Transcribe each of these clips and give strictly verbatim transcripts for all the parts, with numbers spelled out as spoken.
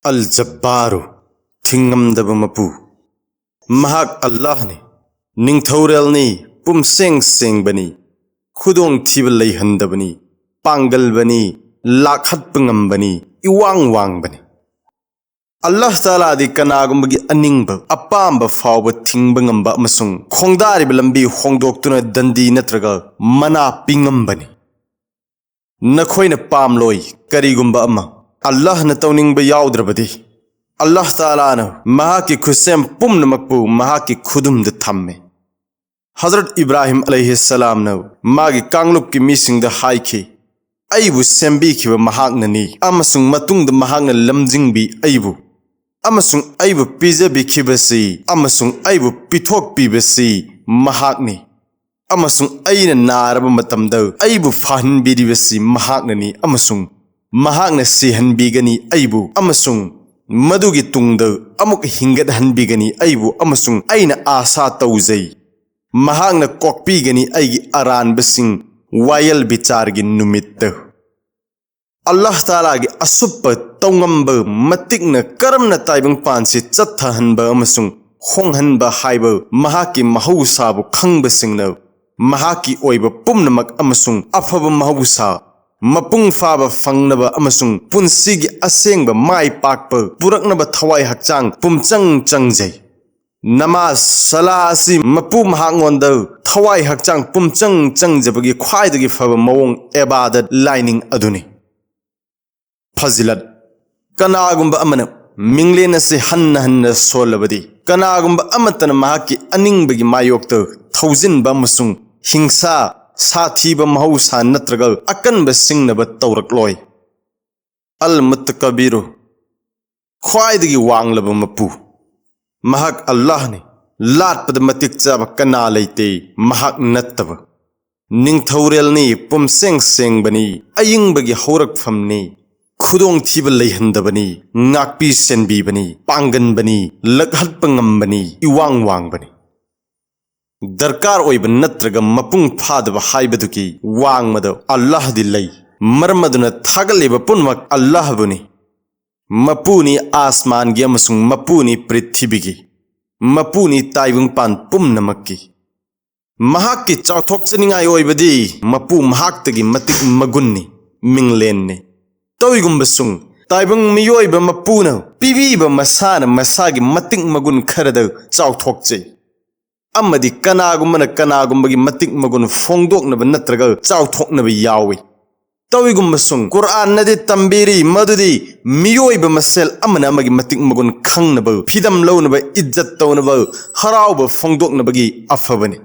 ꯑꯜ ꯖꯕ꯭ꯕꯥꯔꯨ, ꯊꯤꯡꯉꯝꯗꯕ ꯃꯄꯨ꯫ ꯃꯍꯥꯛ ꯑꯜꯂꯥꯍꯅꯤ, ꯅꯤꯡꯊꯧꯔꯦꯜꯅꯤ, ꯄꯨꯝꯁꯦꯡ ꯁꯦꯡꯕꯅꯤ, ꯈꯨꯗꯣꯡꯊꯤꯕ ꯂꯩꯍꯟꯗꯕꯅꯤ, ꯄꯥꯡꯒꯜꯕꯅꯤ, ꯂꯥꯛꯍꯠꯄ ꯉꯝꯕꯅꯤ, ꯏꯋꯥꯡ ꯋꯥꯡꯕꯅꯤ꯫ ꯑꯜꯂꯥꯍ ꯇꯥꯂꯥꯗꯤ ꯀꯅꯥꯒꯨꯝꯕꯒꯤ ꯑꯅꯤꯡꯕ, ꯑꯄꯥꯝꯕ ꯐꯥꯎꯕ ꯊꯤꯡꯕ ꯉꯝꯕ ꯑꯃꯁꯨꯡ ꯈꯣꯡꯗꯥꯔꯤꯕ ꯂꯝꯕꯤ ꯍꯣꯡꯗꯣꯛꯇꯨꯅ ꯗꯟꯗꯤ ꯅꯠꯇ꯭ꯔꯒ ꯃꯅꯥ ꯄꯤꯉꯝꯕꯅꯤ꯫ ꯅꯈꯣꯏꯅ ꯄꯥꯝꯂꯣꯏ ꯀꯔꯤꯒꯨꯝꯕ ꯑꯃ꯫ ꯑꯜꯂꯥꯍꯅ ꯇꯧꯅꯤꯡꯕ ꯌꯥꯎꯗ꯭ꯔꯕꯗꯤ, ꯑꯜꯂꯥꯍ ꯇꯥꯂꯥꯅ ꯃꯍꯥꯛꯀꯤ ꯈꯨꯠꯁꯦꯝ ꯄꯨꯝꯅꯃꯛꯄꯨ ꯃꯍꯥꯛꯀꯤ ꯈꯨꯗꯨꯝꯗ ꯊꯝꯃꯦ꯫ ꯍꯖꯔꯠ ꯏꯕ꯭ꯔꯥꯍꯤꯝ ꯑꯂꯩꯍꯤꯁꯁꯂꯥꯝꯅ ꯃꯥꯒꯤ ꯀꯥꯡꯂꯨꯞꯀꯤ ꯃꯤꯁꯤꯡꯗ ꯍꯥꯏꯈꯤ, "ꯑꯩꯕꯨ ꯁꯦꯝꯕꯤꯈꯤꯕ ꯃꯍꯥꯛꯅꯅꯤ ꯑꯃꯁꯨꯡ ꯃꯇꯨꯡꯗ ꯃꯍꯥꯛꯅ ꯂꯝꯖꯤꯡꯕꯤ ꯑꯩꯕꯨ, ꯑꯃꯁꯨꯡ ꯑꯩꯕꯨ ꯄꯤꯖꯕꯤꯈꯤꯕꯁꯤ ꯑꯃꯁꯨꯡ ꯑꯩꯕꯨ ꯄꯤꯊꯣꯛꯄꯤꯕꯁꯤ ꯃꯍꯥꯛꯅꯤ, ꯑꯃꯁꯨꯡ ꯑꯩꯅ ꯅꯥꯔꯕ ꯃꯇꯝꯗ ꯑꯩꯕꯨ ꯐꯍꯟꯕꯤꯔꯤꯕꯁꯤ ꯃꯍꯥꯛꯅꯅꯤ, ꯑꯃꯁꯨꯡ ꯃꯍꯥꯛꯅ ꯁꯤꯍꯟꯕꯤꯒꯅꯤ ꯑꯩꯕꯨ, ꯑꯃꯁꯨꯡ ꯃꯗꯨꯒꯤ ꯇꯨꯡꯗ ꯑꯃꯨꯛ ꯍꯤꯡꯒꯠꯍꯟꯕꯤꯒꯅꯤ ꯑꯩꯕꯨ, ꯑꯃꯁꯨꯡ ꯑꯩꯅ ꯑꯥꯁꯥ ꯇꯧꯖꯩ, ꯃꯍꯥꯛꯅ ꯀꯣꯛꯄꯤꯒꯅꯤ ꯑꯩꯒꯤ ꯑꯔꯥꯟꯕꯁꯤꯡ ꯋꯥꯌꯦꯜ ꯕꯤꯆꯥꯔꯒꯤ ꯅꯨꯃꯤꯠꯇ꯫" ꯑꯜꯂꯥꯍ ꯇꯥꯂꯥꯒꯤ ꯑꯁꯨꯞꯄ ꯇꯧꯉꯝꯕ ꯃꯇꯤꯛꯅ ꯀꯔꯝꯅ ꯇꯥꯏꯕꯪꯄꯥꯟꯁꯤ ꯆꯠꯊꯍꯟꯕ ꯑꯃꯁꯨꯡ ꯍꯣꯡꯍꯟꯕ ꯍꯥꯏꯕ ꯃꯍꯥꯛꯀꯤ ꯃꯍꯧꯁꯥꯕꯨ ꯈꯪꯕꯁꯤꯡꯅ ꯃꯍꯥꯛꯀꯤ ꯑꯣꯏꯕ ꯄꯨꯝꯅꯃꯛ ꯑꯃꯁꯨꯡ ꯑꯐꯕ ꯃꯍꯧꯁꯥ ꯃꯄꯨꯡ ꯐꯥꯕ ꯐꯪꯅꯕ ꯑꯃꯁꯨꯡ ꯄꯨꯟꯁꯤꯒꯤ ꯑꯁꯦꯡꯕ ꯃꯥꯏ ꯄꯥꯛꯄ ꯄꯨꯔꯛꯅꯕ ꯊꯋꯥꯏ ꯍꯛꯆꯥꯡ ꯄꯨꯝꯆꯪ ꯆꯪꯖꯩ꯫ ꯅꯃꯥꯖ ꯁꯂꯥ ꯑꯁꯤ ꯃꯄꯨ ꯃꯍꯥꯛꯉꯣꯟꯗ ꯊꯋꯥꯏ ꯍꯛꯆꯥꯡ ꯄꯨꯝꯆꯪ ꯆꯪꯖꯕꯒꯤ ꯈ꯭ꯋꯥꯏꯗꯒꯤ ꯐꯕ ꯃꯑꯣꯡ ꯑꯦꯕꯥꯗꯠ ꯂꯥꯏꯅꯤꯡ ꯑꯗꯨꯅꯤ꯫ ꯐꯖꯤꯂꯠ꯫ ꯀꯅꯥꯒꯨꯝꯕ ꯑꯃꯅ ꯃꯤꯡꯂꯦꯟ ꯑꯁꯤ ꯍꯟꯅ ꯍꯟꯅ ꯁꯣꯜꯂꯕꯗꯤ, ꯀꯅꯥꯒꯨꯝꯕ ꯑꯃꯠꯇꯅ ꯃꯍꯥꯛꯀꯤ ꯑꯅꯤꯡꯕꯒꯤ ꯃꯥꯌꯣꯛꯇ ꯊꯧꯖꯤꯟꯕ ꯑꯃꯁꯨꯡ ꯍꯤꯡꯁꯥ, ꯁꯥꯊꯤꯕ ꯃꯍꯧꯁꯥ ꯅꯠꯇ꯭ꯔꯒ ꯑꯀꯟꯕ ꯁꯤꯡꯅꯕ ꯇꯧꯔꯛꯂꯣꯏ꯫ ꯑꯜ ꯃꯨꯇꯀꯕꯤꯔꯨ, ꯈ꯭ꯋꯥꯏꯗꯒꯤ ꯋꯥꯡꯂꯕ ꯃꯄꯨ꯫ ꯃꯍꯥꯛ ꯑꯜꯂꯥꯍꯅꯤ, ꯂꯥꯠꯄꯗ ꯃꯇꯤꯛ ꯆꯥꯕ ꯀꯅꯥ ꯂꯩꯇꯦ ꯃꯍꯥꯛ ꯅꯠꯇꯕ꯫ ꯅꯤꯡꯊꯧꯔꯦꯜꯅꯤ, ꯄꯨꯝꯁꯦꯡ ꯁꯦꯡꯕꯅꯤ, ꯑꯏꯪꯕꯒꯤ ꯍꯧꯔꯛꯐꯝꯅꯤ, ꯈꯨꯗꯣꯡꯊꯤꯕ ꯂꯩꯍꯟꯗꯕꯅꯤ, ꯉꯥꯛꯄꯤ ꯁꯦꯟꯕꯤꯕꯅꯤ, ꯄꯥꯡꯒꯟꯕꯅꯤ, ꯂꯛꯍꯠꯄ ꯉꯝꯕꯅꯤ, ꯏꯋꯥꯡ ꯋꯥꯡꯕꯅꯤ꯫ ꯗꯔꯀꯥꯔ ꯑꯣꯏꯕ ꯅꯠꯇ꯭ꯔꯒ ꯃꯄꯨꯡ ꯐꯥꯗꯕ ꯍꯥꯏꯕꯗꯨꯒꯤ ꯋꯥꯡꯃꯗ ꯑꯜꯂꯥꯍꯗꯤ ꯂꯩ꯫ ꯃꯔꯝ ꯑꯗꯨꯅ ꯊꯥꯒꯠꯂꯤꯕ ꯄꯨꯝꯅꯃꯛ ꯑꯜꯂꯥꯍꯕꯨꯅꯤ꯫ ꯃꯄꯨꯅꯤ ꯑꯥꯁꯃꯥꯟꯒꯤ ꯑꯃꯁꯨꯡ ꯃꯄꯨꯅꯤ ꯄ꯭ꯔꯤꯊꯤꯕꯤꯒꯤ, ꯃꯄꯨꯅꯤ ꯇꯥꯏꯕꯪꯄꯥꯟ ꯄꯨꯝꯅꯃꯛꯀꯤ꯫ ꯃꯍꯥꯛꯀꯤ ꯆꯥꯎꯊꯣꯛꯆꯅꯤꯡꯉꯥꯏ ꯑꯣꯏꯕꯗꯤ ꯃꯄꯨ ꯃꯍꯥꯛꯇꯒꯤ ꯃꯇꯤꯛ ꯃꯒꯨꯟꯅꯤ, ꯃꯤꯡꯂꯦꯟꯅꯤ꯫ ꯇꯧꯏꯒꯨꯝꯕꯁꯨꯡ ꯇꯥꯏꯕꯪ ꯃꯤꯑꯣꯏꯕ ꯃꯄꯨꯅ ꯄꯤꯕꯤꯕ ꯃꯁꯥꯅ ꯃꯁꯥꯒꯤ ꯃꯇꯤꯛ ꯃꯒꯨꯟ ꯈꯔꯗ ꯆꯥꯎꯊꯣꯛꯆꯩ꯫ ꯑꯃꯗꯤ ꯀꯅꯥꯒꯨꯝꯕꯅ ꯀꯅꯥꯒꯨꯝꯕꯒꯤ ꯃꯇꯤꯛ ꯃꯒꯨꯟ ꯐꯣꯡꯗꯣꯛꯅꯕ ꯅꯠꯇ꯭ꯔꯒ ꯆꯥꯎꯊꯣꯛꯅꯕ ꯌꯥꯎꯏ꯫ ꯇꯧꯏꯒꯨꯝꯕꯁꯨꯡ ꯀꯨꯔꯥꯟꯅꯗꯤ ꯇꯝꯕꯤꯔꯤ ꯃꯗꯨꯗꯤ ꯃꯤꯑꯣꯏꯕ ꯃꯁꯦꯜ ꯑꯃꯅ ꯑꯃꯒꯤ ꯃꯇꯤꯛ ꯃꯒꯨꯟ ꯈꯪꯅꯕ, ꯐꯤꯗꯝ ꯂꯧꯅꯕ, ꯏꯖꯠ ꯇꯧꯅꯕ, ꯍꯔꯥꯎꯕ ꯐꯣꯡꯗꯣꯛꯅꯕꯒꯤ ꯑꯐꯕꯅꯤ꯫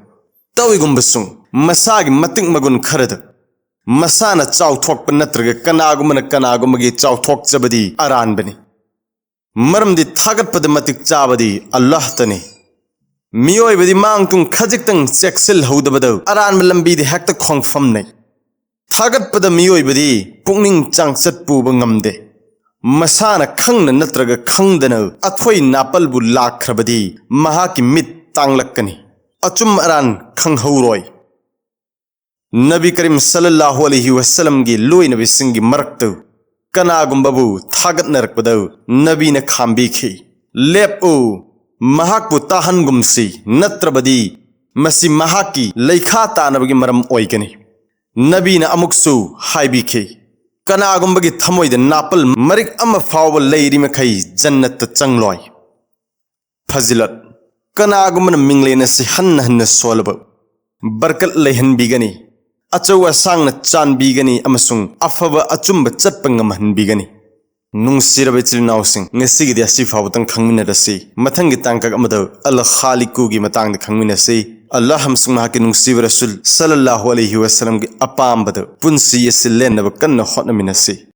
ꯇꯧꯏꯒꯨꯝꯕꯁꯨꯡ ꯃꯁꯥꯒꯤ ꯃꯇꯤꯛ ꯃꯒꯨꯟ ꯈꯔꯗ ꯃꯁꯥꯅ ꯆꯥꯎꯊꯣꯛꯄ ꯅꯠꯇ꯭ꯔꯒ ꯀꯅꯥꯒꯨꯝꯕꯅ ꯀꯅꯥꯒꯨꯝꯕꯒꯤ ꯆꯥꯎꯊꯣꯛꯆꯕꯗꯤ ꯑꯔꯥꯟꯕꯅꯤ꯫ ꯃꯔꯝꯗꯤ ꯊꯥꯒꯠꯄꯗ ꯃꯇꯤꯛ ꯆꯥꯕꯗꯤ ꯑꯜꯂꯥꯍꯇꯅꯤ꯫ ꯃꯤꯑꯣꯏꯕꯗꯤ ꯃꯥꯡ ꯇꯨꯡ ꯈꯖꯤꯛꯇꯪ ꯆꯦꯛꯁꯤꯜꯍꯧꯗꯕꯗ ꯑꯔꯥꯟꯕ ꯂꯝꯕꯤꯗ ꯍꯦꯛꯇ ꯈꯣꯡꯐꯝꯅꯩ꯫ ꯊꯥꯒꯠꯄꯗ ꯃꯤꯑꯣꯏꯕꯗꯤ ꯄꯨꯛꯅꯤꯡ ꯆꯥꯡꯆꯠ ꯄꯨꯕ ꯉꯝꯗꯦ꯫ ꯃꯁꯥꯅ ꯈꯪꯅ ꯅꯠꯇ꯭ꯔꯒ ꯈꯪꯗꯅ ꯑꯊꯣꯏ ꯅꯥꯄꯜꯕꯨ ꯂꯥꯛꯈ꯭ꯔꯕꯗꯤ ꯃꯍꯥꯛꯀꯤ ꯃꯤꯠ ꯇꯥꯡꯂꯛꯀꯅꯤ, ꯑꯆꯨꯝ ꯑꯔꯥꯟ ꯈꯪꯍꯧꯔꯣꯏ꯫ ꯅꯕꯤ ꯀꯔꯤꯝ ꯁꯜꯂꯜꯂꯥꯍꯨ ꯑꯂꯩꯍꯤ ꯋꯁꯜꯂꯝꯒꯤ ꯂꯣꯏꯅꯕꯤꯁꯤꯡꯒꯤ ꯃꯔꯛꯇ ꯀꯅꯥꯒꯨꯝꯕꯕꯨ ꯊꯥꯒꯠꯅꯔꯛꯄꯗ ꯅꯕꯤꯅ ꯈꯥꯝꯕꯤꯈꯤ, "ꯂꯦꯞꯎ, ꯃꯍꯥꯛꯄꯨ ꯇꯥꯍꯟꯒꯨꯝꯁꯤ, ꯅꯠꯇ꯭ꯔꯕꯗꯤ ꯃꯁꯤ ꯃꯍꯥꯛꯀꯤ ꯂꯩꯈꯥ ꯇꯥꯅꯕꯒꯤ ꯃꯔꯝ ꯑꯣꯏꯒꯅꯤ"꯫ ꯅꯕꯤꯅ ꯑꯃꯨꯛꯁꯨ ꯍꯥꯏꯕꯤꯈꯤ, "ꯀꯅꯥꯒꯨꯝꯕꯒꯤ ꯊꯃꯣꯏꯗ ꯅꯥꯄꯜ ꯃꯔꯤꯛ ꯑꯃ ꯐꯥꯎꯕ ꯂꯩꯔꯤ ꯃꯈꯩ ꯖꯟꯅꯠꯇ ꯆꯪꯂꯣꯏ"꯫ ꯐꯖꯤꯂꯠ꯫ ꯀꯅꯥꯒꯨꯝꯕꯅ ꯃꯤꯡꯂꯦꯟ ꯑꯁꯤ ꯍꯟꯅ ꯍꯟꯅ ꯁꯣꯜꯂꯕ ꯕꯔꯀꯠ ꯂꯩꯍꯟꯕꯤꯒꯅꯤ, ꯑꯆꯧ ꯑꯁꯥꯡꯅ ꯆꯥꯟꯕꯤꯒꯅꯤ ꯑꯃꯁꯨꯡ ꯑꯐꯕ ꯑꯆꯨꯝꯕ ꯆꯠꯄ ꯉꯝꯍꯟꯕꯤꯒꯅꯤ꯫ ꯅꯨꯡꯁꯤꯔꯕ ꯏꯆꯤꯜ ꯏꯅꯥꯎꯁꯤꯡ, ꯉꯁꯤꯒꯤꯗꯤ ꯑꯁꯤ ꯐꯥꯎꯕꯇꯪ ꯈꯪꯃꯤꯟꯅꯔꯁꯤ꯫ ꯃꯊꯪꯒꯤ ꯇꯥꯡꯀꯛ ꯑꯃꯗ ꯑꯜ ꯈꯥꯂꯤꯀꯨꯒꯤ ꯃꯇꯥꯡꯗ ꯈꯪꯃꯤꯟꯅꯁꯤ꯫ ꯑꯜꯂꯥꯍ ꯑꯃꯁꯨꯡ ꯃꯍꯥꯛꯀꯤ ꯅꯨꯡꯁꯤꯕ ꯔꯁꯨꯜ ꯁꯜꯂꯜꯂꯥꯍꯨ ꯑꯂꯩꯍꯤ ꯋꯁꯜꯂꯝꯒꯤ ꯑꯄꯥꯝꯕꯗ ꯄꯨꯟꯁꯤ ꯑꯁꯤ ꯂꯦꯟꯅꯕ ꯀꯟꯅ ꯍꯣꯠꯅꯃꯤꯟꯅꯁꯤ꯫